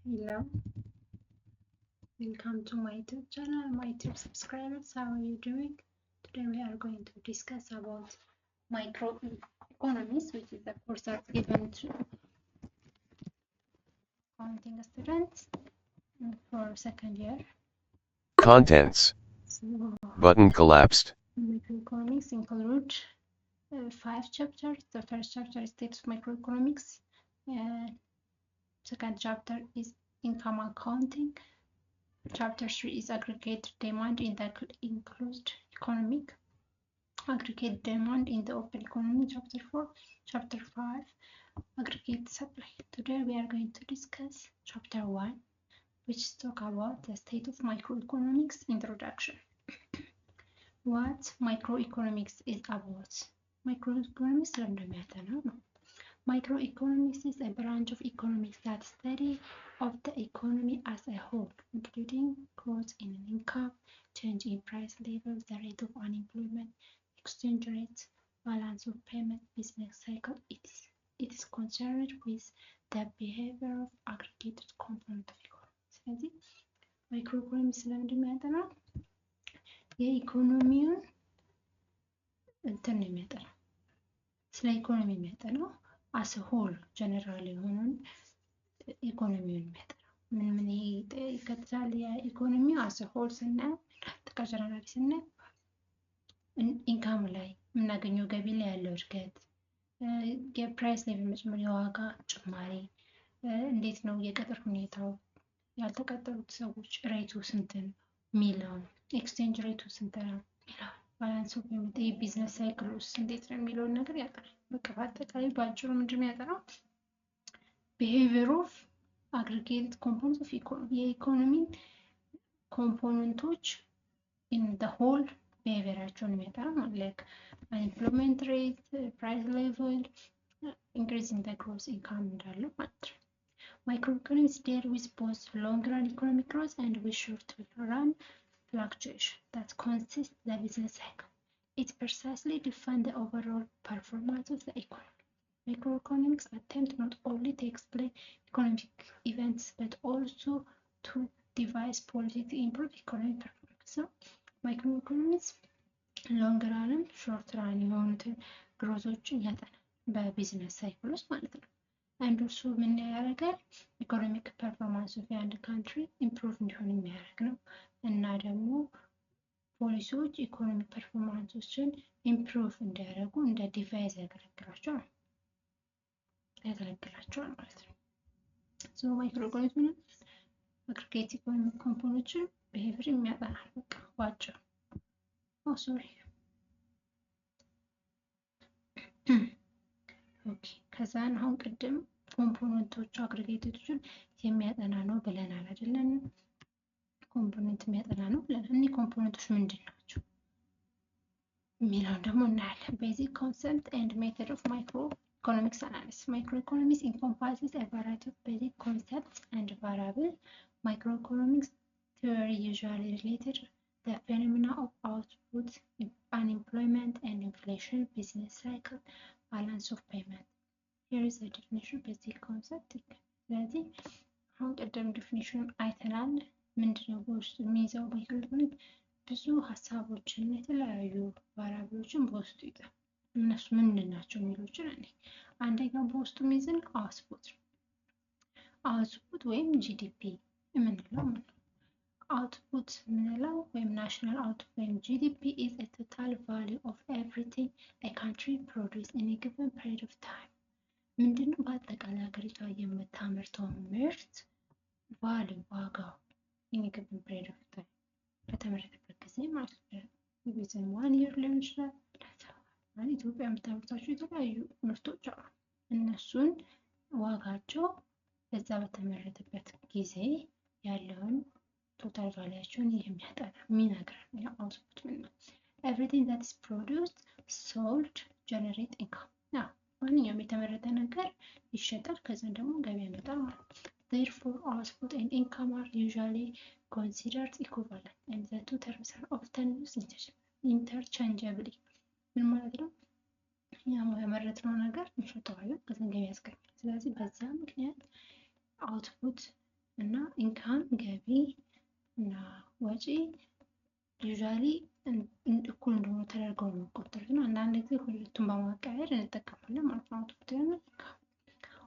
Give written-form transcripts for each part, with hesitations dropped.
Hello, welcome to my YouTube channel, my YouTube subscribers. How are you doing? Today we are going to discuss about microeconomics, which is a course that's given to accounting students for second year. Contents. So Button collapsed. Microeconomics include five chapters. The first chapter is state of microeconomics. Second chapter is income accounting. Chapter 3 is aggregate demand in the enclosed economic, aggregate demand in the open economy. Chapter 4, chapter 5, aggregate supply. Today we are going to discuss chapter 1, which talk about the state of microeconomics introduction. What microeconomics is about? Microeconomics ስለምንድን ነው? Microeconomics is a branch of economics that study of the economy as a whole, including growth in income, change in price level, the rate of unemployment, exchange rate, balance of payment, business cycle. It is concerned with the behavior of aggregated component of economy. ስለዚህ microeconomics ስለምንድን ነው የሚያጠናው? የኢኮኖሚውን እንትን ነው የሚያጠናው። ስለ ኢኮኖሚ የሚያጠናው as whole general የሆነውን ኢኮኖሚውን የሚያጠናው ምን ምን ይከትላል? የኢኮኖሚው as whole ስናየው፣ ጥቃ generally ስናየው income ላይ የምናገኘው ገቢ ላይ ያለው እድገት፣ የ price ላይ መጨመር፣ የዋጋ ጭማሪ እንዴት ነው፣ የቅጥር ሁኔታው፣ ያልተቀጠሩት ሰዎች rate ኡ ስንት ነው የሚለውን፣ exchange rate ኡ ስንት ነው የሚለውን፣ balance of payment፣ የ business cycle ውስጥ እንዴት ነው የሚለውን ነገር ያጠናል። በቃ በአጠቃላይ በአጭሩ ምንድን ነው የሚያጠናው? Behavior of aggregate component of economy፣ የኢኮኖሚ component ኦች in the whole behavior ኣቸውን የሚያጠና ነው። Like unemployment rate፣ price level፣ increase in the gross income እንዳለው ማለት ነው። Microeconomics deal with both long run economic growth and with short run fluctuation that consist the business cycle. It precisely defines the overall performance of the economy. Microeconomics attempt not only to explain economic events but also to devise policy to improve economic performance. So, microeconomics long run ም short run የሆኑትን growth ኦችን ያጠናል በ business cycle ውስጥ ማለት ነው። አንዱ እሱ ምን ያደርጋል? Economic performance of የአንድ country improve እንዲሆን የሚያደርግ ነው እና ደግሞ ፖሊሲዎች economic performance ኦችን improve እንዲያደርጉ እንደ devise ያገለግላቸዋል ማለት ነው። So microeconomics ምን aggregate economic component ኦችን behavior የሚያጠናል። በቃ ባጭሩ። Oh, sorry, okay። ከዛን አሁን ቅድም component ኦቹ aggregate ኦችን የሚያጠና ነው ብለናል አይደለን? Component የሚያጠና ነው ብለናል። እኒህ component ኦች ምንድን ናቸው የሚለውን ደግሞ እናያለን። Basic concept and method of microeconomics analysis. Microeconomics encompasses a variety of basic concepts and variable. Microeconomics theory usually related the phenomena of output, unemployment and inflation, business cycle, balance of payment. Here is the definition, basic concept. ስለዚህ አሁን ቅድም definition ኑን አይተናል። ምንድነው በውስጡ የሚይዘው? Microeconomics ብዙ ሀሳቦችን፣ የተለያዩ variable ኦችን በውስጡ ይይዛል። እነሱ ምንድን ናቸው የሚሉችን እኔ አንደኛው በውስጡ የሚይዝን output ነው። Output ወይም GDP የምንለው ነው። Output የምንለው ወይም national output ወይም GDP is a total value of everything a country produce in a given period of time። ምንድነው? በአጠቃላይ ሀገሪቷ የምታመርተው ምርት value፣ ዋጋው in a given period of time፣ በተመረተበት ጊዜ ማለት ነው። Within one year ሊሆን ይችላል። ኢትዮጵያ የምታመርታቸው የተለያዩ ምርቶች አሉ። እነሱን ዋጋቸው በዛ በተመረተበት ጊዜ ያለውን total value ያቸውን የሚያጠና የሚነግረን output ምን ነው። Everything that is produced, sold, generate income። ማንኛውም የተመረተ ነገር ይሸጣል፣ ከዚም ደግሞ ገቢ ያመጣል ማለት ነው። Therefore, output and income are usually considered equivalent and the two terms are often used interchangeably። ምን ማለት ነው? ያመረትነው ነገር እንሸጠዋለን፣ ከዚም ገቢ ያስገኛል። ስለዚህ በዛ ምክንያት output እና income ገቢ እና ወጪ usually እኩል እንደሆኑ ተደርገው ነው የሚቆጠሩት እና አንዳንድ ጊዜ ሁለቱን በማቀያየር እንጠቀማለን ማለት ነው። Output እና income።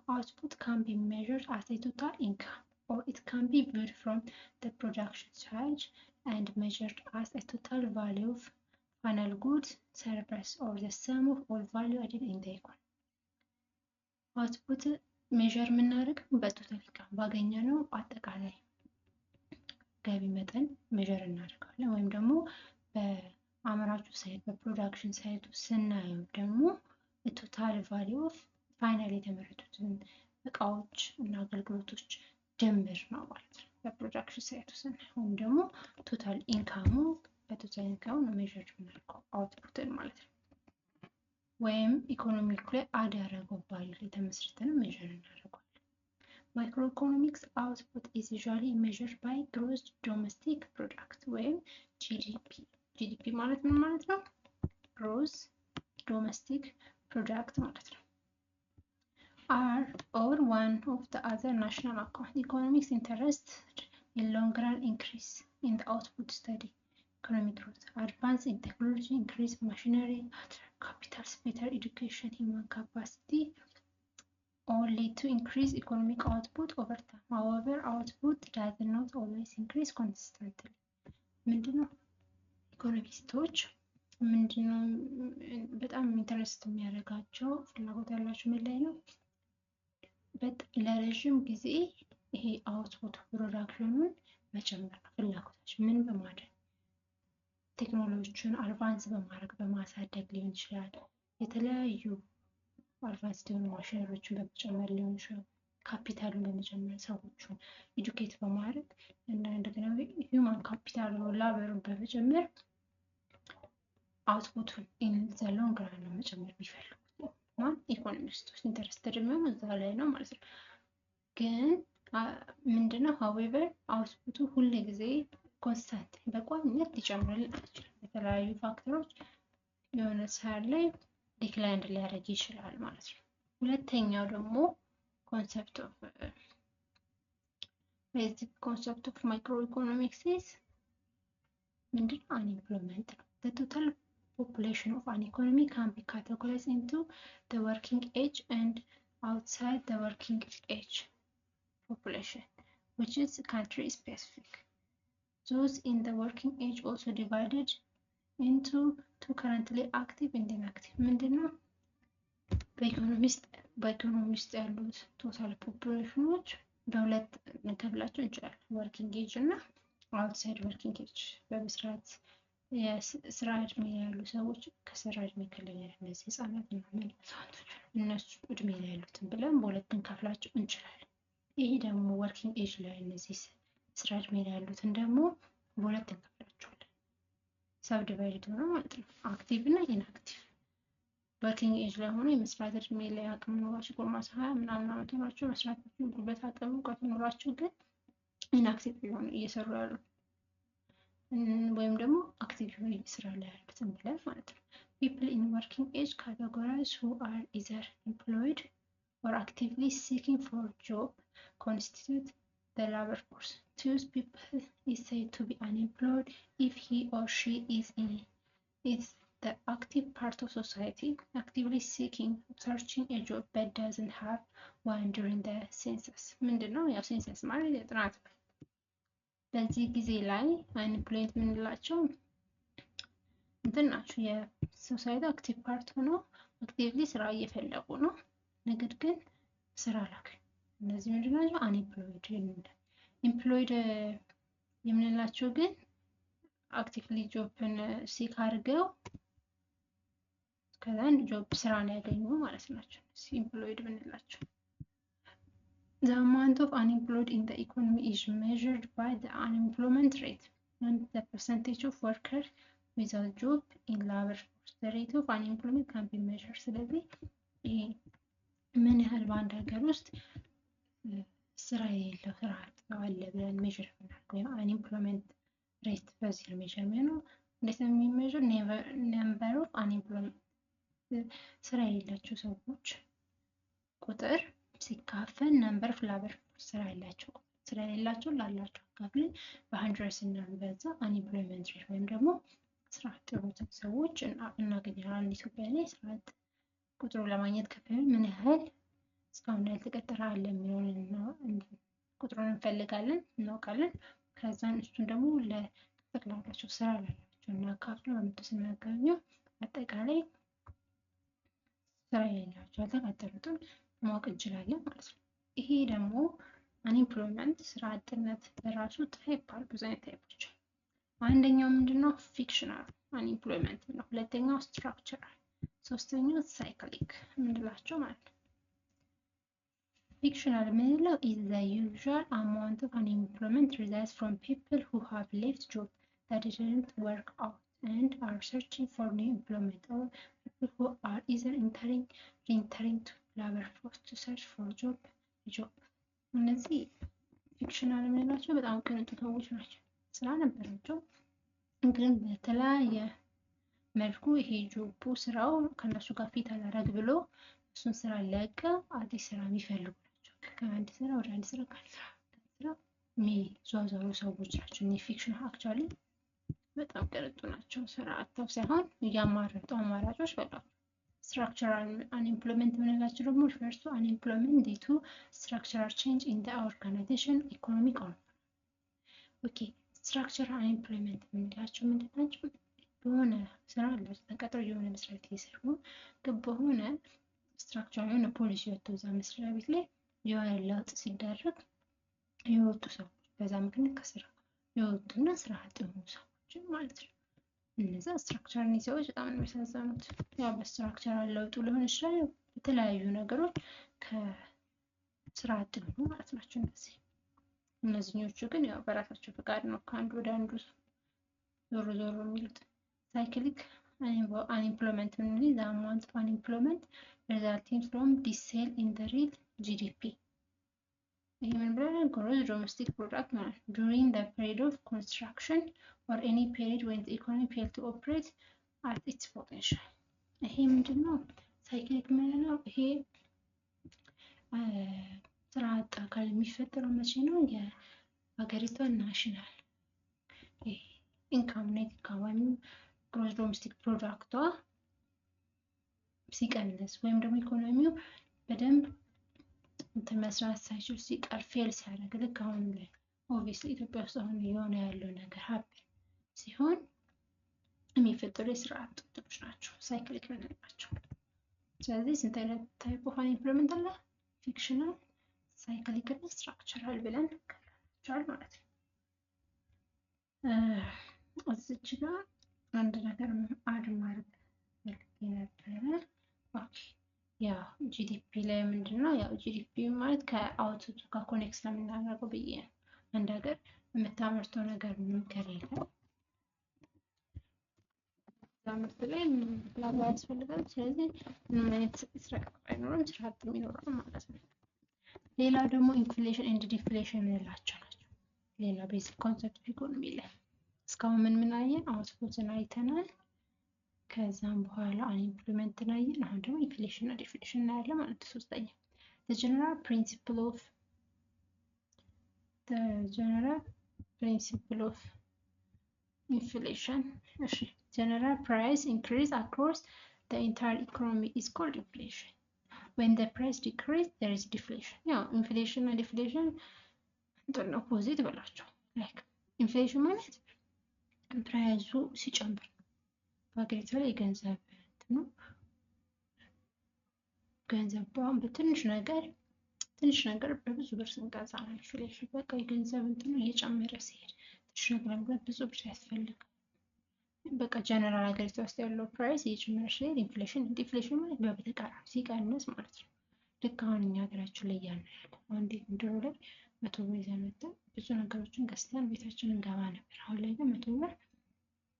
Output can be measured as a total income, or it can be viewed from the production side and measured as a total value of final goods, service, or the sum of all value added in the economy. Output measure የምናደርገው በ total income ባገኘነው አጠቃላይ ገቢ መጠን measure እናደርገዋለን። ወይም ደግሞ በአምራቹ side በ production side ኡ ስናየው ደግሞ total value of final የተመረቱትን እቃዎች እና አገልግሎቶች ድምር ነው ማለት ነው። በ production side ኡ ስናየው ወይም ደግሞ total income ኡ በ total income ኡ ነው measure የምናደርገው output ን ማለት ነው። ወይም economic ላይ add ያደረገው value ላይ ተመስርተን measure እናደርገዋለን። Microeconomics output is usually measured by gross domestic product ወይም GDP። GDP ማለት ምን ማለት ነው? Gross domestic product ማለት ነው። Are or one of the other national account. Economics interest in long run increase in the output, study economic growth, advance in technology, increase machinery, capitals, better education, human capacity all lead to increase economic output over time. However, output does not always increase consistently. ምንድነው ኢኮኖሚስቶች ምንድነው በጣም interest የሚያደርጋቸው ፍላጎት ያላቸው ምን ላይ ነው? ለረዥም ጊዜ ይሄ output production ኑን መጨመር ነው ፍላጎታቸው። ምን በማድረግ? ቴክኖሎጂዎችን advance በማድረግ በማሳደግ ሊሆን ይችላል። የተለያዩ advanced የሆኑ ማሽነሪዎችን በመጨመር ሊሆን ይችላል። ካፒታሉን በመጨመር፣ ሰዎቹን educate በማድረግ እና እንደገና human capital labor ኡን በመጨመር output ኡን in the long run ነው መጨመር የሚፈልጉት። ማን? ኢኮኖሚስቶች interested የሚሆኑ እዛ ላይ ነው ማለት ነው። ግን ምንድነው however output ኡ ሁል ጊዜ constant በቋሚነት ሊጨምርልን አይችልም። የተለያዩ factor ኦች የሆነ ሰዓት ላይ decline ሊያደርግ ይችላል ማለት ነው። ሁለተኛው ደግሞ concept of basic concept of microeconomics is ምንድነው? Unemployment ነው። The total population of an economy can be categorized into the working age and outside the working age population, which is country specific. Those in the working age also divided into two, currently active and inactive. ምንድነው? በኢኮኖሚ ውስጥ ያሉት total population ኖች በሁለት ልንከፍላቸው እንችላለን። Working age እና outside working age፣ በመስራት የስራ እድሜ ያሉ ሰዎች፣ ከስራ እድሜ ክልል ያሉ እነዚህ ህጻናት ምናምን እነሱ እድሜ ላይ ያሉትን ብለን በሁለት ልንከፍላቸው እንችላለን። ይሄ ደግሞ working age ላይ እነዚህ ስራ እድሜ ላይ ያሉትን ደግሞ በሁለት እንከፍላቸዋለን። Subdivided ሆነ ማለት ነው። Active እና inactive። Working age ላይ ሆኖ የመስራት እድሜ ላይ አቅም ኖሯቸው፣ ጎልማሳ 20 ምናምን ዓመት ሆኗቸው መስራት ጉልበት አቅም እውቀት ኖሯቸው ግን inactive የሆኑ እየሰሩ ያሉ ወይም ደግሞ active የሆኑ ስራ ላይ ያሉትን ብለን ማለት ነው። People in working age categories who are either employed or actively seeking for job constitute the labor force. Those people is said to be unemployed if he or she is the active part of society, actively seeking, searching a job, but doesn't have one during the census. ምንድን ነው? ያው census ማለት የጥናት በዚህ ጊዜ ላይ unemployed የምንላቸው እንትን ናቸው። የ society active part ሆነው actively ስራ እየፈለጉ ነው፣ ነገር ግን ስራ አላገኙም። እነዚህ ምንድን ናቸው? Unemployed። Employed የምንላቸው ግን actively job ን seek አድርገው ከዛን job ስራን ያገኙ ማለት ናቸው። Employed የምንላቸው። The amount of unemployed in the economy is measured by the unemployment rate and the percentage of workers without job in labor force. The rate of unemployment can be measured. ስለዚህ ይሄ ምን ያህል በአንድ ሀገር ውስጥ ስራ የሌለው ስራ አለ ብለን measure የምናደርገው ወይም unemployment rate በዚህ ነው measure የሚሆነው። እንዴት ነው የሚ measure? Number of unemployment ስራ የሌላቸው ሰዎች ቁጥር ሲካፈል number of labor ስራ ያላቸው ቁጥር። ስራ የሌላቸው ላላቸው አካፍለን በ 100 ስናበዛ unemployment rate ወይም ደግሞ ስራ አጥ የሆኑትን ሰዎች እናገኛለን። ኢትዮጵያ ላይ ስራ አጥ ቁጥሩ ለማግኘት ከፈለግን ምን ያህል እስካሁን ያልተቀጠረ አለ የሚለውን ቁጥሩን እንፈልጋለን፣ እናውቃለን። ከዛን እሱን ደግሞ ለቅጥር ላላቸው፣ ስራ ላላቸው እናካፍለው በ100 ስናገኘው አጠቃላይ ስራ የሌላቸው፣ ያልተቀጠሩትን ማወቅ እንችላለን ማለት ነው። ይሄ ደግሞ unemployment ስራ አጥነት በራሱ type አሉ፣ ብዙ አይነት type ኦች አሉ። አንደኛው ምንድነው? Frictional unemployment ነው። ሁለተኛው structural፣ ሶስተኛው cyclic የምንላቸው ማለት ነው። Frictional የምንለው is the usual amount of unemployment results from people who have left job that didn't work out and are searching for new employment, or people who are either entering, re-entering to labor force to search for job። እነዚህ frictional የምንላቸው በጣም ቅንጡ ሰዎች ናቸው። ስራ ነበራቸው፣ ግን በተለያየ መልኩ ይሄ job ኡ ስራው ከእነሱ ጋር fit አላረግ ብሎ እሱን ስራ ለቀው አዲስ ስራ የሚፈልጉ ናቸው። ከአንድ ስራ ወደ አንድ ስራ፣ ከአንድ ስራ ወደ አንድ ስራ የሚዟዟሩ ሰዎች ናቸው። እኒህ frictional actually በጣም ቅንጡ ናቸው። ስራ አጥተው ሳይሆን እያማረጡ አማራጮች በሏቸው። Structural unemployment የምንላቸው ደግሞ refers to unemployment due to structural change in the organization, economic or okay። Structural unemployment የምንላቸው ምንድን ናቸው? በሆነ ስራ አላቸው፣ ተቀጥረው የሆነ መስሪያ ቤት እየሰሩ ግን በሆነ structure የሆነ ፖሊሲ ወጥቶ እዛ መስሪያ ቤት ላይ የሆነ ለውጥ ሲደረግ የወጡ ሰዎች፣ በዛ ምክንያት ከስራ የወጡና ስራ አጥ የሆኑ ሰዎችን ማለት ነው። እነዛ structural ሰዎች በጣም ነው የሚያሳዝኑት። ያው በ structural ለውጡ ሊሆን ይችላል፣ የተለያዩ ነገሮች ከስራ አጥ የሆኑ ማለት ናቸው። እነዚህኞቹ ግን ያው በራሳቸው ፈቃድ ነው ከአንዱ ወደ አንዱ ዞሮ ዞሮ የሚሉት። Cyclic unemployment የምንለው the amount of unemployment resulting from decline in the real GDP። ይሄ ምን ብለናል? Gross domestic product ማለት ነው። During the period of contraction or any period when the economy fail to operate at its potential። ይሄ ምንድን ነው? Cyclic የምንለው ይሄ ስራ አጥ አካል የሚፈጠረው መቼ ነው? የሀገሪቷን national income፣ net income ወይም gross domestic product ቷ ሲቀንስ ወይም ደግሞ ኢኮኖሚው በደንብ እንትን መስራት ሳይችል ሲቀር፣ fail ሲያደርግ፣ ልክ አሁን ላይ obviously ኢትዮጵያ ውስጥ አሁን የሆነ ያለው ነገር happen ሲሆን የሚፈጠሩ የስራ አጥ እንትኖች ናቸው cyclic የምንላቸው። ስለዚህ ስንት አይነት type of unemployment አለ? Frictional፣ cyclic እና structural ብለን ከፍለናቸዋል ማለት ነው። እዚች ጋር አንድ ነገር add ማድረግ ፈልጌ ነበረ። Okay፣ ያው GDP ላይ ምንድን ነው? ያው GDP ማለት ከ output ኡ ጋር connect ስለምናደርገው ብዬ ነው። አንድ ሀገር የምታመርተው ነገር ምንም ከሌለ እዛ ምርት ላይ ፍላጎት ያስፈልጋል። ስለዚህ ምንም አይነት ስራ ቅጥር አይኖርም፣ ስራ አጥም ይኖራል ማለት ነው። ሌላው ደግሞ inflation and deflation የምንላቸው ናቸው። ሌላ basic concept of economy ላይ እስካሁን ምን ምን አየን? Output ን አይተናል። ከዛም በኋላ unemployment ን አየን። አሁን ደግሞ inflation እና deflation እናያለን ማለት ነው። ሶስተኛ the general principle of inflation። እሺ፣ general price increase across the entire economy is called inflation. When the price decrease, there is deflation። ያው inflation እና deflation እንትን opposite በላቸው። Like inflation ማለት price ኡ ሲጨምር፣ በሀገሪቷ ላይ የገንዘብ እንትኑ ገንዘብ በአሁን በትንሽ ነገር ትንሽ ነገር በብዙ ብር ስንገዛ ነው inflation። በቃ የገንዘብ እንትኑ እየጨመረ ሲሄድ ትንሽ ነገር ለመግዛት ብዙ ብር ያስፈልጋል። በቃ ጀነራል ሀገሪቷ ውስጥ ያለው price እየጨመረ ሲሄድ inflation፣ deflation ማለት በተቃራኒ ሲቀንስ ማለት ነው። ልክ አሁን እኛ ሀገራችን ላይ እያልን ያለ አንዴ ድሮ ላይ 100 ብር ይዘን መጥተን ብዙ ነገሮችን ገዝተን ቤታችን እንገባ ነበር። አሁን ላይ ግን 100 ብር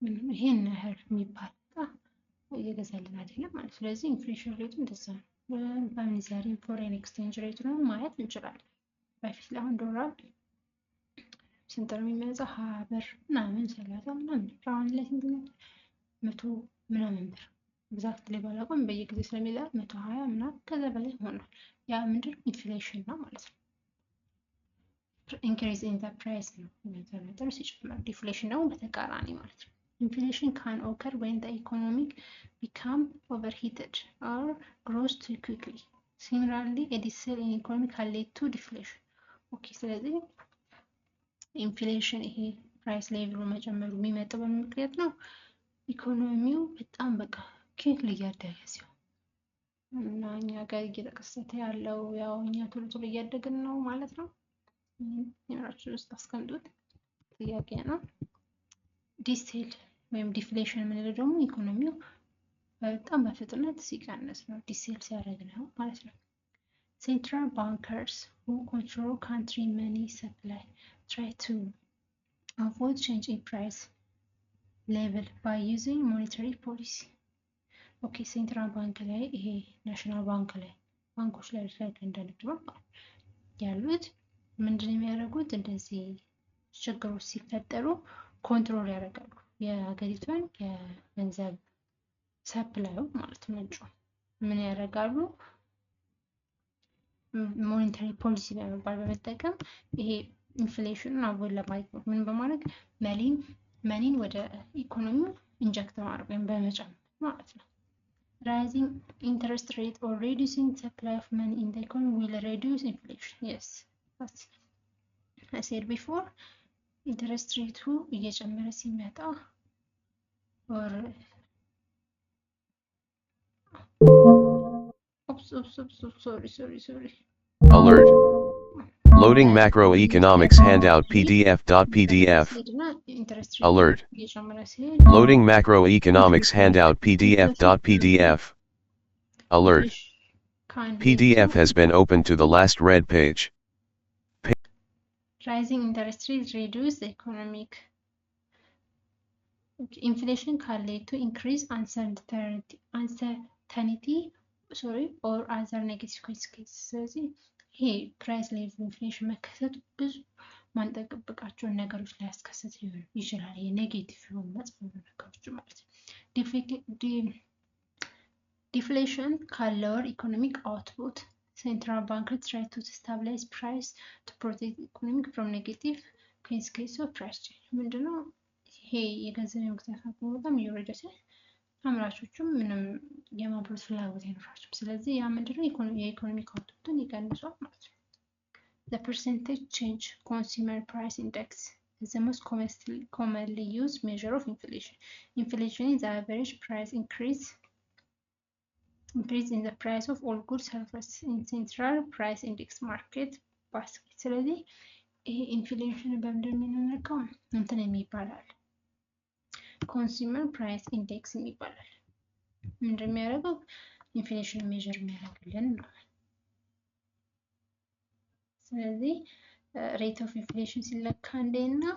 ምንም ይሄን ያህል የሚባል እቃ እየገዛልን አይደለም ማለት። ስለዚህ inflation rate ኡ እንደዛ ነው። በምንዛሬ foreign exchange rate ኡን ማየት እንችላለን። በፊት ላይ አሁን ዶላር ስንት ነው የሚመጣው? 20 ብር ምናምን፣ 30 ምናምን ነበር። አሁን ላይ ስንት ነው? መቶ ምናምን ብር፣ exact ላይ ባላውቅም በየጊዜው ስለሚለያይ 120 ምናምን ከዛ በላይ ሆኗል። ያ ምንድን ነው? Inflation ነው ማለት ነው። Increase in the price ነው፣ የገንዘብ መጠኑ ሲጨምር። Deflation ደግሞ በተቃራኒ ማለት ነው። Inflation can occur when the economic become overheated or grows too quickly. Similarly, a decel in economy can lead to deflation. Okay, ስለዚህ inflation ይሄ price level ኡ መጨመሩ የሚመጣው በምን ምክንያት ነው? ኢኮኖሚው በጣም በቃ quickly እያደገ ሲሆን እና እኛ ጋር እየተከሰተ ያለው ያው እኛ ቶሎ ቶሎ እያደግን ነው ማለት ነው። የምራችን ውስጥ አስቀምጡት፣ ጥያቄ ነው። Decel ወይም deflation የምንለው ደግሞ ኢኮኖሚው በጣም በፍጥነት ሲቀንስ ነው፣ decel ሲያደርግ ነው ማለት ነው። Central bankers who control country money supply try to avoid change in price level by using monetary policy. Okay, central bank ላይ ይሄ national bank ላይ ባንኮች ላይ እንደ ንግድ ባንክ ያሉት ምንድን የሚያደርጉት? እንደዚህ ችግሮች ሲፈጠሩ control ያደርጋሉ የሀገሪቷን የገንዘብ supply ኡ ማለት ምንጩ። ምን ያደርጋሉ? Monetary policy በመባል በመጠቀም ይሄ inflation ኑን avoid ለማድረግ ምን በማድረግ money ን ወደ ኢኮኖሚው inject ማድረግ ወይም በመጨመር ማለት ነው። Rising interest rate or reducing supply of money in the economy will reduce inflation. Yes, as I said before, interest rate ኡ እየጨመረ ሲመጣ or oops, oops, oops, oops, sorry, sorry, sorry. Alert. Loading macroeconomics handout PDF.pdf. ሲሄድና interest rate Alert. እየጨመረ ሲሄድ Loading macroeconomics handout PDF.pdf. Alert. Can lead PDF to has been opened to the last read page. Rising interest rates reduce the economic. Okay, inflation can lead to increased uncertainty, sorry, or other negative consequences. ስለዚህ ይሄ price level inflation መከሰቱ ብዙ ማንጠብቃቸውን ነገሮች ሊያስከስት ይችላል። ይሄ negative የሆኑ መጥፎ ነገሮች ማለት ነው። Deflation can lower economic output. Central bank try to stabilize price to protect economic from negative consequence of price change። ምንድነው ይሄ? የገንዘብ የመግዛት አቅሙ በጣም እየወረደ ሲል አምራቾቹም ምንም የማምረት ፍላጎት አይኖራቸውም። ስለዚህ ያ ምንድነው የ economic output ኡን ይቀንሷል ማለት ነው። The percentage change consumer price index is the most commonly used measure of inflation. Inflation is the average price increase in the price of all goods services in central price index market basket። ስለዚህ ይሄ inflation በምንድን ነው የምንለካው? እንትን የሚባላል consumer price index ይባላል። ምንድን የሚያደርገው? Inflation measure የሚያደርግልን ነው። ስለዚህ rate of inflation ሲለካ እንዴት ነው?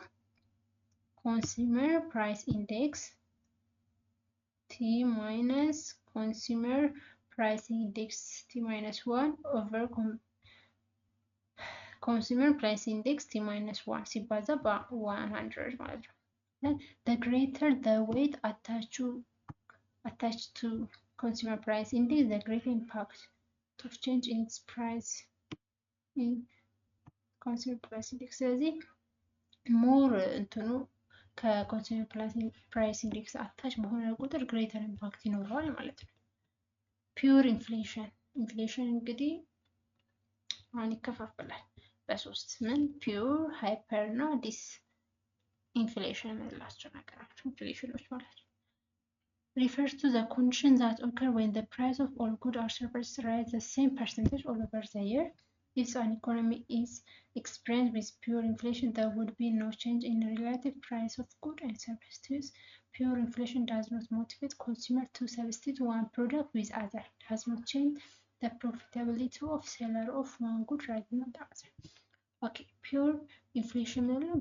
Consumer price index t minus consumer price index t minus one over consumer price index t minus one ሲባዛ በ 100 ማለት ነው። The greater the weight attached to consumer price index, the greater impact of change in its price in consumer price index። ስለዚህ more እንትኑ ከ consumer price index attach በሆነ ቁጥር greater impact ይኖረዋል ማለት ነው። Pure inflation፣ inflation እንግዲህ አሁን ይከፋፈላል በሶስት። ምን? Pure፣ hyper እና disinflation የምንላቸው ነገሮች inflation ኖች ማለት ነው። Refers to the condition that occur when the price of all goods or services rise the same percentage all over the year. If an economy is experienced with pure inflation, there would be no change in relative price of goods and services. Pure inflation does not motivate consumer to substitute one product with other, does not change the profitability of seller of one good rather than the other. Okay, pure inflation የምንለው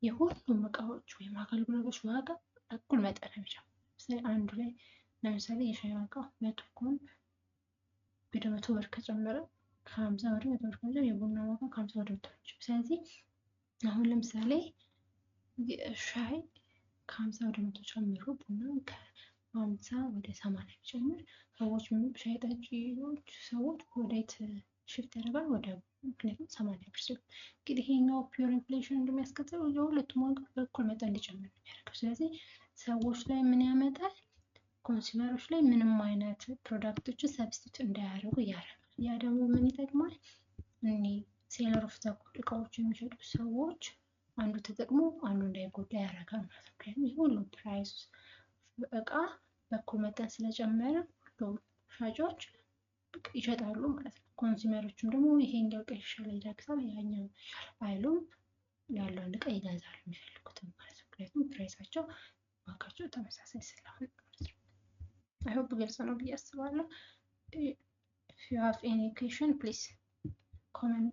የሁሉም እቃዎች ወይም አገልግሎቶች ዋጋ እኩል መጠን ነው የሚጨምረው። ለምሳሌ አንዱ ላይ ለምሳሌ የሻይ ዋጋ 100 ከሆነ ወደ 100 ብር ከጨመረ፣ ከ50 ወደ 100 ብር ከጨመረ የቡና ዋጋ ከ50 ወደ 100 ብር። ስለዚህ አሁን ለምሳሌ ሻይ ከ50 ወደ 100 ጨምሮ ቡና ከ50 ወደ 80 ቢጨምር ሰዎች፣ ሻይ ጠጪዎች ሰዎች ወዴት shift ያደርጋሉ? ወደ ቡና። ምክንያቱም 80%። እንግዲህ ይሄኛው pure inflation እንደሚያስከትለው የሁለቱም ዋጋ በእኩል መጠን እንዲጨምር ነው የሚያደርገው። ስለዚህ ሰዎች ላይ ምን ያመጣል? Consumer ኦች ላይ ምንም አይነት product ኦችን substitute እንዳያደርጉ ያደርጋል። ያ ደግሞ ምን ይጠቅማል? እኔ seller of እቃዎች የሚሸጡ ሰዎች አንዱ ተጠቅሞ አንዱ እንዳይጎዳ ያደርጋል ማለት ነው። ምክንያቱም የሁሉም price እቃ በእኩል መጠን ስለጨመረ ሁሉም ሻጮች ይሸጣሉ ማለት ነው። Consumer ኦችም ደግሞ ይሄኛው እቃ ይሻላል ይረክሳል፣ ያኛው አይሉም፣ ያለውን እቃ ይገዛሉ የሚፈልጉትን ማለት ነው። ምክንያቱም price ኣቸው ዋጋቸው ተመሳሳይ ስለሆነ ማለት ነው። I hope ግልጽ ነው ብዬ አስባለሁ። If you have any question, please comment,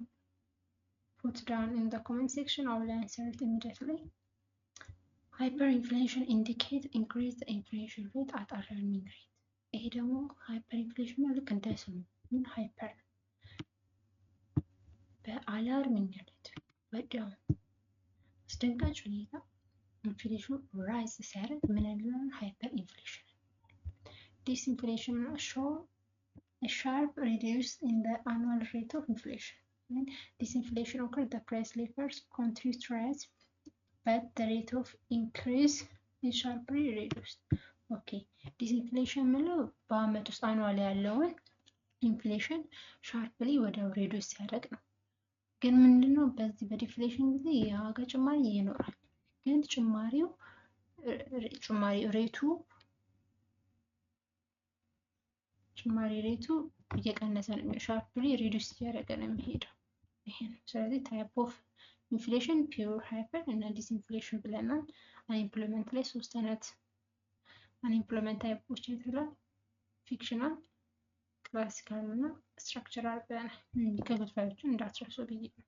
put down in the comment section. I will answer it immediately. Hyperinflation indicate increase the inflation rate at alarming rate። ይሄ ደግሞ hyperinflation ነው። ልክ እንደ ስሙ ምን hyper በ alarming rate ወዲያው አስደንጋጭ ሁኔታ inflation ኑ rise ሲያደርግ ምን እንለዋለን? Hyperinflation። Disinflation show a sharp reduce in the annual rate of inflation. When disinflation occurs, the price levels continue to rise, but the rate of increase is sharply reduced. Okay, disinflation የምንለው በአመት ውስጥ annual ያለውን inflation sharply ወደ reduce ሲያደርግ ነው። ግን ምንድነው በዚህ በ deflation ጊዜ የዋጋ ጭማሪ ይኖራል። ግን ጭማሪ rate ኡ እየቀነሰ ነው፣ sharply reduce እያደረገ ነው የሚሄደው። ይሄ ነው። ስለዚህ type of inflation pure፣ hyper እና disinflation ብለናል። Unemployment ላይ ሶስት አይነት unemployment type ኦች አይተናል። Frictional፣ classical እና structural ብለናል። ክፍልፋዮቹን እንዳትረሱ ብዬ ነው።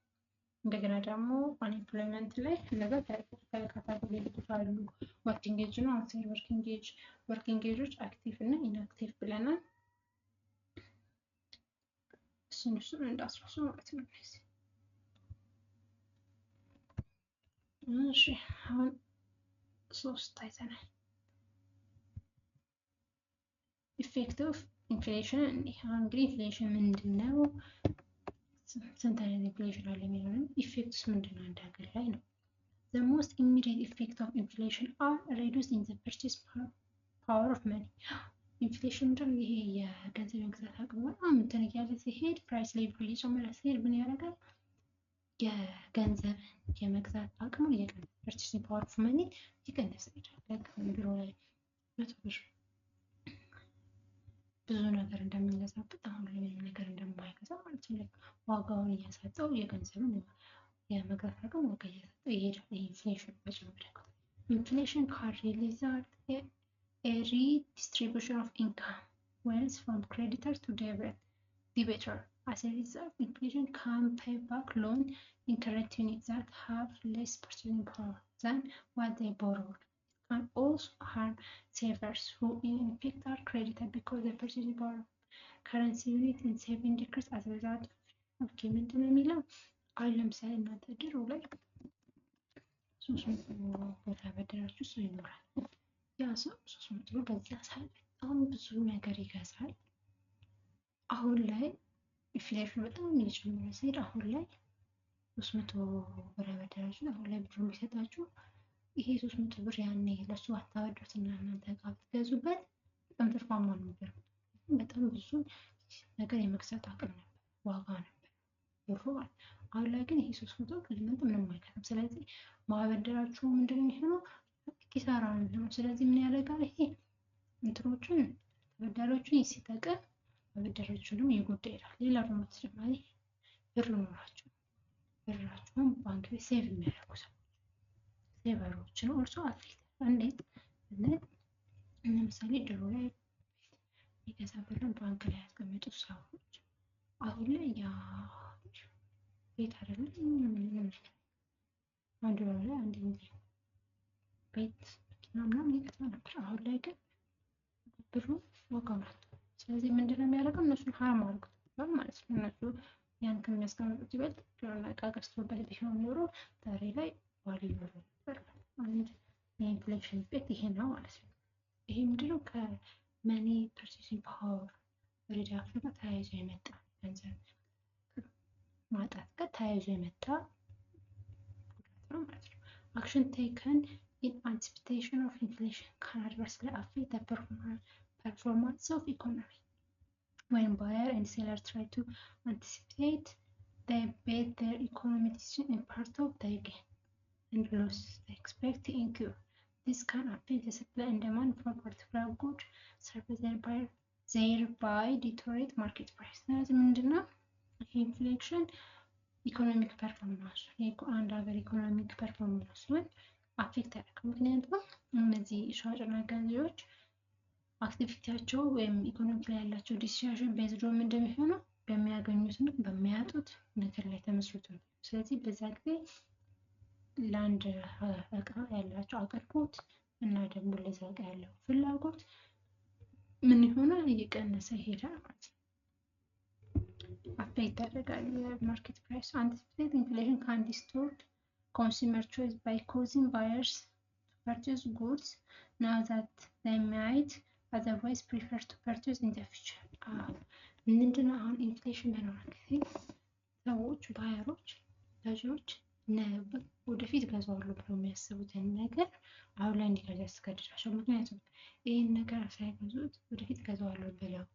እንደገና ደግሞ unemployment ላይ እነዛ category ዎች አሉ። Working age ነው፣ outside working age፣ working age ኦች active እና inactive ብለናል። እሱን እንዳትረሱ ማለት ነው። እሺ፣ አሁን ሶስት አይተናል። Effect of inflation። አሁን እንግዲህ inflation ምንድን ነው? ስንት አይነት inflation አለ የሚለውን effect ኡስ ምንድን ነው አንድ ሀገር ላይ ነው። The most immediate effect of inflation are reduced in the purchase power of money። Inflation ምንድን ነው? ይሄ የገንዘብ የመግዛት አቅሙ በጣም እንትን እያለ ሲሄድ፣ price level እየጨመረ ሲሄድ ምን ያደርጋል? የገንዘብ የመግዛት አቅሙን እየቀነሰ፣ purchasing power of money እየቀነሰ ይሄዳል። ድሮ ላይ 100 ብር ብዙ ነገር እንደምንገዛበት አሁን ላይ ምንም ነገር እንደማይገዛ ማለት ነው። ዋጋውን እያሳጣው፣ የገንዘብን የመግዛት አቅም ዋጋ እያሳጣው ይሄዳል። Inflation በጨመረ ቁጥር inflation can result a redistribution of income wealth from creditor to debtor. As a result, inflation can pay back loan in current units that have less purchasing power than what they borrowed. It can also harm savers who in effect are credited because the purchasing power of currency unit in saving decrease as a result. Okay, ምንድን ነው የሚለው? አሁን ለምሳሌ እናንተ ድሮ ላይ 300 ብር ያበደራችሁ ሰው ይኖራል። ያ ሰው 300 ብር በዛ ሰዓት በጣም ብዙ ነገር ይገዛል። አሁን ላይ inflation ኑ በጣም እየጨመረ ሲሄድ አሁን ላይ 300 ብር ያበደራችሁ አሁን ላይ ብሩን ቢሰጣችሁ ይሄ 300 ብር ያኔ ለእሱ አታበድሩትና እናንተ እቃ ብትገዙበት በጣም ትርፋማ ነበር። በጣም ብዙ ነገር የመግዛት አቅም ነበር፣ ዋጋ ነበር ብሩ ማለት። አሁን ላይ ግን ይሄ 300 ለእናንተ ምንም አይገዛም። ስለዚህ ማበደራችሁ ምንድን ነው የሚሆነው? ኪሳራ ነው የሚሆነው። ስለዚህ ምን ያደርጋል ይሄ እንትኖቹን ተበዳሪዎቹን ሲጠቅም አበዳሪዎቹንም እየጎዳ ይሄዳል። ሌላ ደግሞ ተጨማሪ ብር ኖራችሁ ብራችሁን ባንክ ቤት save የሚያደርጉ ሰዎች saver ኦችን also affect። እንዴት ብንል ለምሳሌ ድሮ ላይ የገዛ ብርን ባንክ ላይ ያስቀመጡ ሰዎች አሁን ላይ ያ ቤት አይደለም ምንም ነገር አንድ ላይ 1 ሚሊዮን ቤት መኪና ምናምን ይገዛ ነበር። አሁን ላይ ግን ብሩ ዋጋውን አጥቷል። ስለዚህ ምንድነው የሚያደርገው? እነሱን harm አድርጎታል ማለት ነው። እነሱ ያን ከሚያስቀምጡት ይበልጥ የሆነ እቃ ገዝቶበት ቢሆን ኖሮ ዛሬ ላይ value ይኖረው ነበር። አንድ የ inflation effect ይሄ ነው ማለት ነው። ይሄ ምንድነው? ከ money purchasing power reduction ጋር ተያይዞ የመጣ ገንዘብ ማጣት። ተያይዞ የመጣ ጉዳት ነው ማለት ነው። Action taken in anticipation of inflation can adversely affect the performance of economy. When buyer and seller try to anticipate, they base their economic decision in part of their gain and loss they expect to incur. This can affect the supply and demand for particular good, service, thereby deteriorate market price. ስለዚህ ምንድነው ይሄ inflation economic performance አንድ ሀገር economic performance ኡን affect ያደርጋል። ምክንያቱም እነዚህ ሻጭና ገዢዎች activity ያቸው ወይም economic ላይ ያላቸው decision based on እንደሚሆነው በሚያገኙትና በሚያጡት ነገር ላይ ተመስርቶ ነው። ስለዚህ በዛ ጊዜ ለአንድ እቃ ያላቸው አቅርቦት እና ደግሞ ለዛ እቃ ያለው ፍላጎት ምን ይሆናል? እየቀነሰ ይሄዳል ማለት ነው። Affect ያደርጋል የ market price። Anticipated inflation can distort consumer choice by causing buyers to purchase goods now that they might otherwise prefer to purchase in the future። ምንድነው አሁን inflation በኖረ ጊዜ ሰዎች buyer ኦች ገዢዎች ወደፊት ገዛዋለሁ ብለው የሚያስቡትን ነገር አሁን ላይ እንዲገዙ ያስገድዳቸው። ምክንያቱም ይህን ነገር ሳይገዙት ወደፊት ገዛዋለሁ ብለው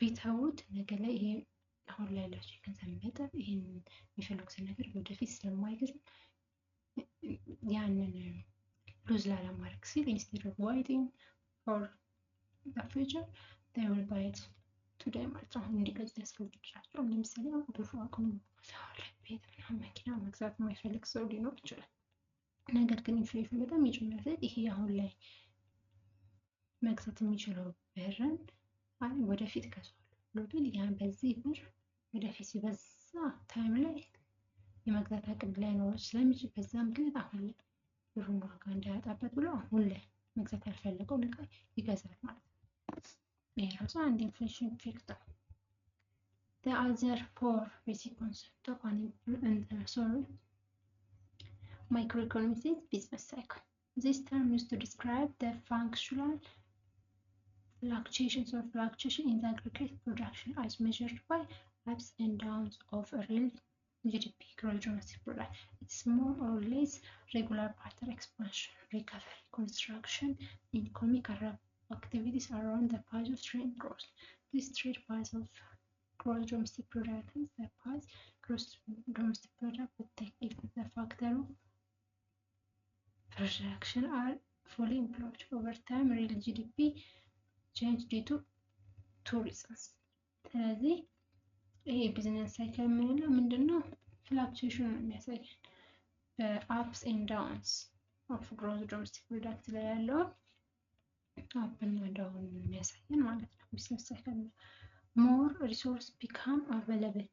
ቢተዉት ነገ ላይ ይሄ አሁን ላይ ያላቸው የገንዘብ መጠን ይህን የሚፈልጉትን ነገር ወደፊት ስለማይገዙ ያንን lose ላለማድረግ ሲል instead of waiting for the future, they will buy it today ማለት ነው። አሁን እንዲገዙ ያስገድዳቸው። ለምሳሌ አሁን ብሩ አቅሙ ቤት ምናምን መኪና መግዛት የማይፈልግ ሰው ሊኖር ይችላል። ነገር ግን inflation በጣም እየጨመረ ሲሄድ ይሄ አሁን ላይ መግዛት የሚችለው ብርን አይ ወደፊት እገዛዋለሁ ብሎ ቢል ያን በዚህ ብር ወደፊት በዛ time ላይ የመግዛት አቅም ላይኖረው ስለሚችል በዛ ምክንያት አሁን ላይ ብሩን ዋጋ እንዳያጣበት ብሎ አሁን ላይ መግዛት ያልፈለገውን እቃ ይገዛል ማለት ነው። ይሄ ራሱ አንድ inflation effect ነው። The other four basic concept of an sorry microeconomics is business cycle. This term used to describe the functional fluctuations or fluctuation in the aggregate production as measured by ups and downs of a real GDP, gross domestic product. It's more or less regular pattern expansion, recovery, contraction in economic activities around the path of trade growth. This trade path of gross domestic product is the path gross domestic product would take if the factor of production are fully employed. Over time, real GDP change due to two reasons. ስለዚህ ይሄ business cycle የምንለው ምንድን ነው? Fluctuation ነው የሚያሳየን በ ups and downs of gross domestic product ላይ ያለውን up እና down የሚያሳየን ማለት ነው። Business cycle more resource become available።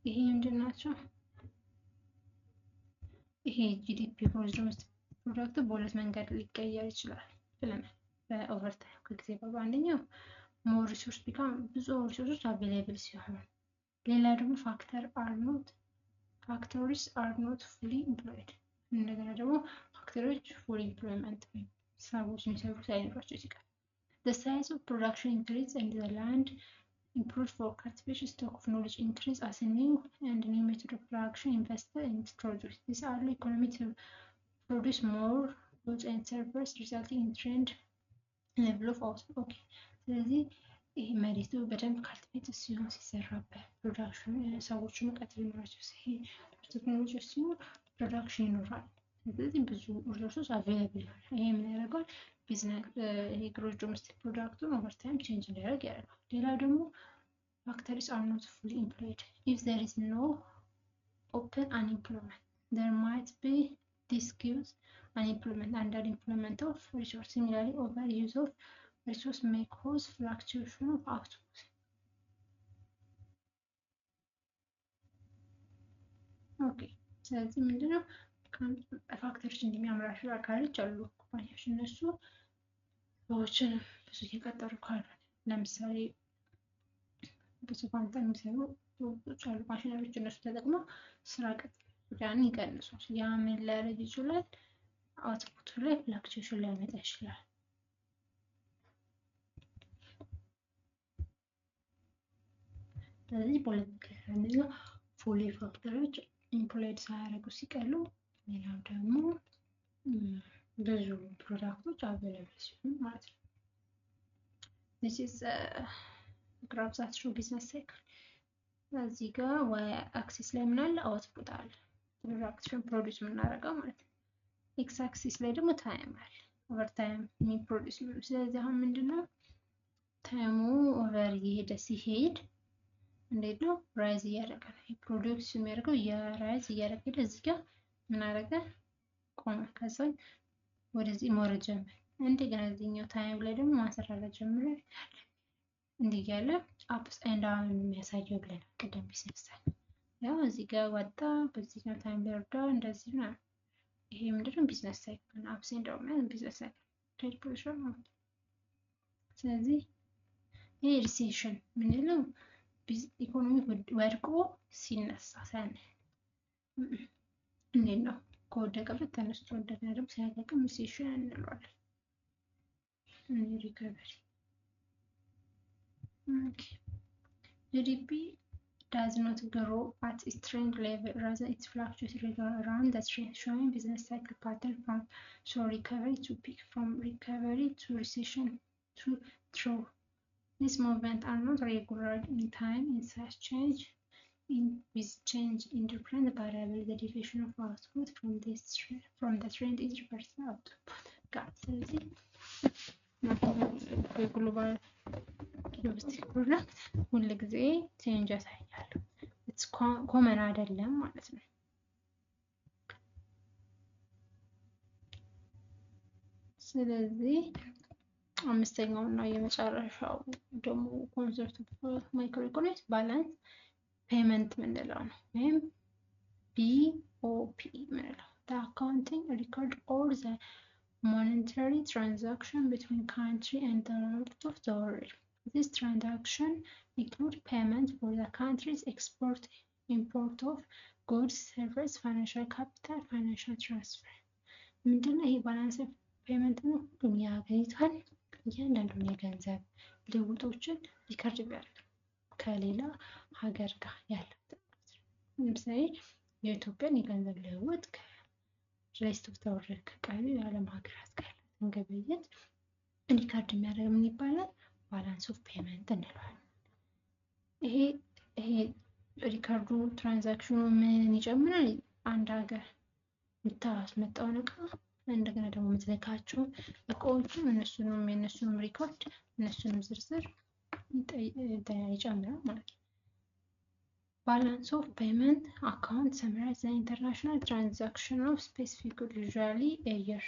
ይሄ ምንድን ናቸው? ይሄ GDP gross domestic product ኡ በሁለት መንገድ ሊቀየር ይችላል ብለናል። በ over time ከጊዜ በኋላ አንደኛው more resource become ብዙ resource ኦች available ሲሆን፣ ሌላ ደግሞ factories are not fully employed። እንደገና ደግሞ factory ዎች full employment ወይም ሰዎች የሚሰሩ ሳይኖራቸው ሲቀር። The size of production increase and the land improved for cultivation, stock of knowledge increase as a new and new method of production invested and introduced. This allow economy to produce more goods and services, resulting in trend level of output. Okay. ስለዚህ ይህ መሬቱ በደንብ cultivate ሲሆን ሲሰራበት production ሰዎቹ እውቀት ሊኖራቸው ሲሄድ ቴክኖሎጂ ሲኖር production ይኖራል። ስለዚህ ብዙ resource ኦች available ይሆናል። ይሄ ምን ያደርገዋል? ቢዝነስ ይሄ gross domestic product ኡን over time change እንዲያደርግ ያደርገዋል። ሌላው ደግሞ factories are not fully employed. If there is no open unemployment, there might be disguised unemployment under employment of resource. Similarly, overuse of resource may cause fluctuation of output. Okay, ስለዚህ ምንድነው factory ዎች እንደሚያምራቹ አካሎች አሉ፣ ኩባንያዎች እነሱ ሰዎችን ብዙ እየቀጠሩ ካሉ ለምሳሌ ብዙ ፋንታ የሚሰሩ ሮቦቶች አሉ፣ ማሽነሪዎች እነሱ ተጠቅመው ስራ ቅጥር ያን ይቀንሷል። ያ ምን ሊያደርግ ይችላል? Output ኡ ላይ fluctuation ሊያመጣ ይችላል። ስለዚህ በሁለት ምክንያት አንደኛው Fully factory ዎች employed ሳያደርጉ ሲቀሉ፣ ሌላው ደግሞ ብዙ product ኦች available ሲሆኑ ማለት ነው። This is graph that show business cycle። እዚህ ጋር Y axis ላይ ምን አለ? Output አለ፣ production produce የምናደርገው ማለት ነው። X axis ላይ ደግሞ time አለ፣ over time የሚ produce ነው። ስለዚህ አሁን ምንድነው time ኡ over እየሄደ ሲሄድ እንዴት ነው rise እያደረገ ነው። Produce የሚያደርገው የ rise እያደረገ ሄደ። እዚህ ጋር ምን አደረገ? ቆመ። ከዛ ወደዚህ መውረድ ጀመረ። እንደገና እዚህኛው time ላይ ደግሞ ማንሰራራት ጀመረ። እንዲህ እያለ ups and down የሚያሳየው ብለናል ቅድም ቢዝነስ ያው እዚህ ጋር ወጣ፣ በዚህኛው time ላይ ወርዳ እንደዚህ ምናምን። ይሄ ምንድነው? Business cycle ነው። Ups and down business cycle trade pressure ማለት ነው። ስለዚህ ይሄ recession የምንለው ኢኮኖሚ ወድቆ ሲነሳ ሳያነ እንዴት ነው ከወደቀበት ተነስቶ እንደገና ደግሞ ሲያገግም recession እንለዋለን። Recovery. Okay. GDP does not grow at its trend level, rather it fluctuates regularly around the trend, showing business cycle pattern from slow recovery to peak, from recovery to recession to trough. These movements are not regular in time in such change in with change in different variables, the deviation of output from the trend is reversed output gap። ስለዚህ የ global domestic product ሁል ጊዜ change ያሳያሉ። Common አይደለም ማለት ነው። ስለዚህ አምስተኛው እና የመጨረሻው ደግሞ concept microeconomics balance payment የምንለው ነው ወይም BOP የምንለው። The accounting record all the monetary transaction between country and the rest of the world. This transaction include payment for the country's export, import of goods, service, financial capital, financial transfer። ምንድነው ይሄ balance payment ነው? ሁሉም የሀገሪቷን እያንዳንዱን የገንዘብ ልውጦችን record ቢያደርግ ከሌላ ሀገር ጋር ያላት። ለምሳሌ የኢትዮጵያን የገንዘብ ልውውጥ ከ rest of the world ከቀሪው የዓለም ሀገራት ጋር ያላትን ግብይት record የሚያደርግ ምን ይባላል? Balance of payment እንለዋለን። ይሄ record ኡ transaction ኑ ምን ይጨምራል? አንድ ሀገር የምታስመጣውን እቃ እንደገና ደግሞ የምትልካቸውን እቃዎችን እነሱንም የእነሱንም record እነሱንም ዝርዝር ይጨምራል ማለት ነው። Balance of payment account summarize the international transaction of specific good, usually a year,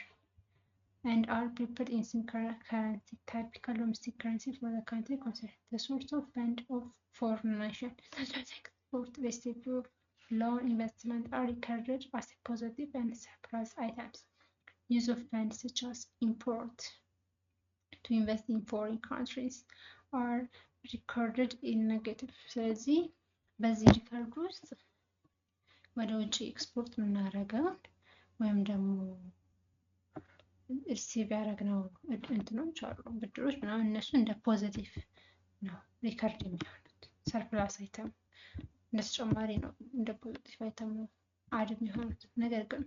and are prepared in same currency, typical domestic currency for the country concerned. The source of fund of foreign nation, such as export, receipt of loan, investment are recorded as positive and surplus items. Use of funds such as import to invest in foreign countries are recorded in negative። ስለዚህ በዚህ record ውስጥ ወደ ውጭ ኤክስፖርት የምናደርገውን ወይም ደግሞ receive ያደረግነው እንትኖች አሉ ብድሮች ምናምን እነሱ እንደ positive ነው record የሚሆኑት። Surplus item እንደ ተጨማሪ ነው እንደ positive item ነው add የሚሆኑት። ነገር ግን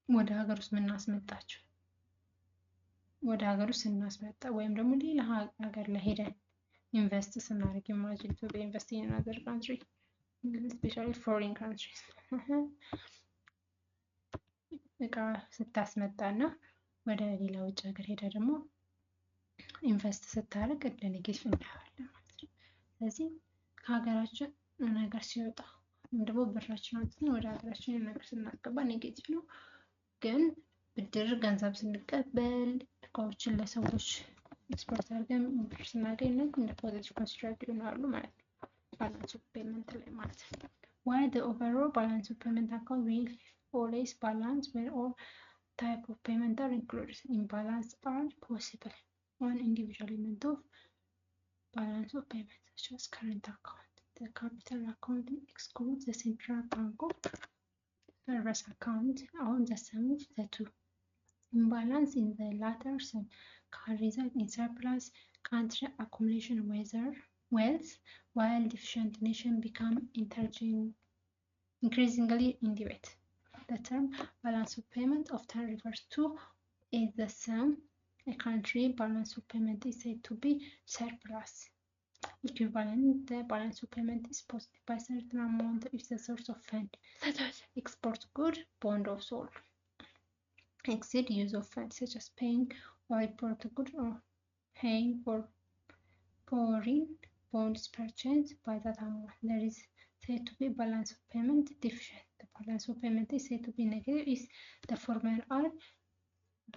ወደ ሀገር ውስጥ የምናስመጣቸው ወደ ሀገር ውስጥ ስናስመጣ ወይም ደግሞ ሌላ ሀገር ላይ ሄደን invest ስናደርግ፣ imagine ኢትዮጵያ invest in another country, especially foreign countries፣ እቃ ስታስመጣ እና ወደ ሌላ ውጭ ሀገር ሄዳ ደግሞ invest ስታደርግ እንደ negative እናየዋለን ማለት ነው። ስለዚህ ከሀገራችን ነገር ሲወጣ ወይም ደግሞ ብራችን አውጥተን ወደ ሀገራችን ነገር ስናስገባ negative ነው። ግን ብድር ገንዘብ ስንቀበል እቃዎችን ለሰዎች ኤክስፖርት አድርገን ብር ስናገኝ እንደ positive considered ይሆናሉ ማለት ነው። Balance of payment ላይ ማለት ነው። While the overall balance of payment account will always balance when all type of payment are included, imbalance are possible on individual element of balance of payment such as current account. The capital account excludes the central bank of service account on the sum of the two. Imbalance in the latter sum can result in surplus country accumulation whether wealth, while deficient nation become increasingly in debt. The term balance of payment often refers to is the sum. A country balance of payment is said to be surplus. Equivalent, the balance of payment is positive by certain amount if the source of fund, such as export good, bond or sold, exceed use of funds, such as paying or import good or paying for foreign bonds purchased by that amount. There is said to be balance of payment deficient. The balance of payment is said to be negative if the former are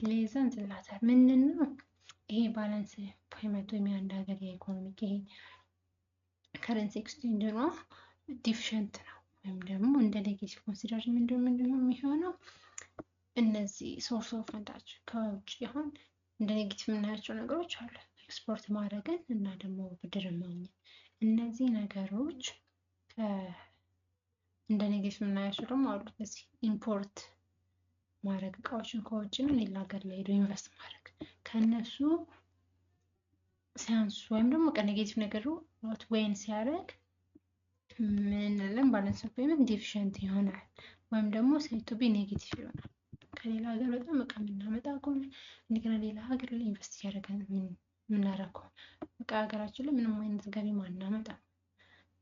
less than the latter. ምንድን ነው ይሄ balance payment ወይም የአንድ ሀገር የ economic ይሄ currency exchange ነው deficient ነው ወይም ደግሞ እንደ negative consider ምንድን ነው የሚሆነው? እነዚህ source of fund ኣቸው ከውጭ አሁን እንደ negative የምናያቸው ነገሮች አሉ። ኤክስፖርት ማድረግን እና ደግሞ ብድርን ማግኘት፣ እነዚህ ነገሮች እንደ negative የምናያቸው ደግሞ አሉ። እነዚህ import ማድረግ እቃዎችን ከውጭ ነው ሌላ ሀገር ላይ ሄዶ invest ማድረግ ከእነሱ ሲያንሱ ወይም ደግሞ ከ negative ነገሩ outweigh ሲያደርግ ምን እንላለን? Balance of payment deficient ይሆናል ወይም ደግሞ said to be negative ይሆናል። ከሌላ ሀገር በጣም እቃ የምናመጣ ከሆነ፣ እንደገና ሌላ ሀገር ላይ invest እያደረገን የምናደርግ ከሆነ፣ እቃ ሀገራችን ላይ ምንም አይነት ገቢ ማናመጣ፣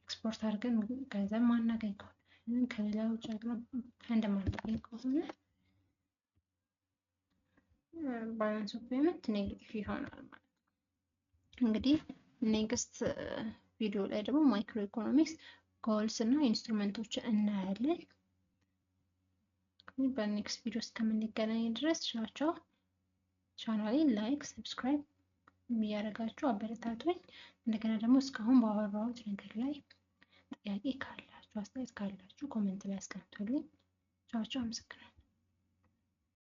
ኤክስፖርት አድርገን ገንዘብ ማናገኝ ከሆነ፣ ከሌላ ውጭ ሀገር ፈንድ ማናገኝ ከሆነ balance of payment negative ይሆናል ማለት ነው። እንግዲህ next ቪዲዮ ላይ ደግሞ microeconomics goals እና instrument ኦችን እናያለን። በ next ቪዲዮ እስከምንገናኝ ድረስ ቻው። ቻናሌን like፣ subscribe እያደረጋችሁ አበረታቱኝ። እንደገና ደግሞ እስካሁን ባወራሁት ነገር ላይ ጥያቄ ካላችሁ፣ አስተያየት ካላችሁ comment ላይ አስቀምጡልኝ። ቻው ቻው፣ አመሰግናለሁ።